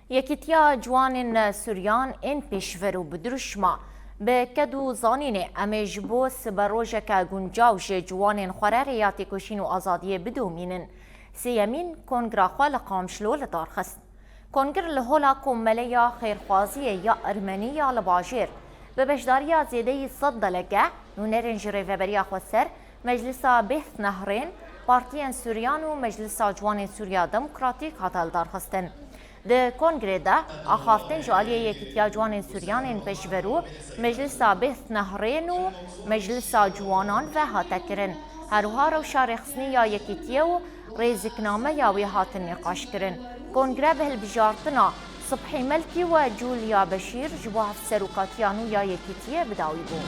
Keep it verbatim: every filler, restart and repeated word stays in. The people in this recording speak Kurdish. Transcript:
Yekîtiya Ciwanên Suryan ên Pêşverû bi dirûşma bi ked û zanînê em ê ji bo siberojeke guncaw ji ciwanên xwe re rêya têkoşîn û azadiyê bidomînin. Sêyemîn kongra xwe li Qamişlo li dar xist. Kongir li Hola Komeleya Xêrxwaziyê ya Ermenî ya li bajêr bi beşdariya zêdeyî sed delege, nûnerên ji Rêveberiya Xweser, Meclisa Bêhsnehrên, Partiyên Suryan û Meclisa Ciwanên Sûriya Demokratîk hate lidarxistin. Di kongrê de axaftin ji aliyê Yekîtiya Ciwanên Suryan ên Pêşverû, Meclisa Bêhsnehrên û Meclisa Ciwanan ve hate kirin. Herwiha rewşa rêxistinê ya Yekîtiyê û rêziknameya wê hatin nîqaşkirin. Kongre bi hilbijartina Sibhî Melkî û Julia Beşîr ji bo hevserokatiya nû ya Yekîtiyê bi dawî bû.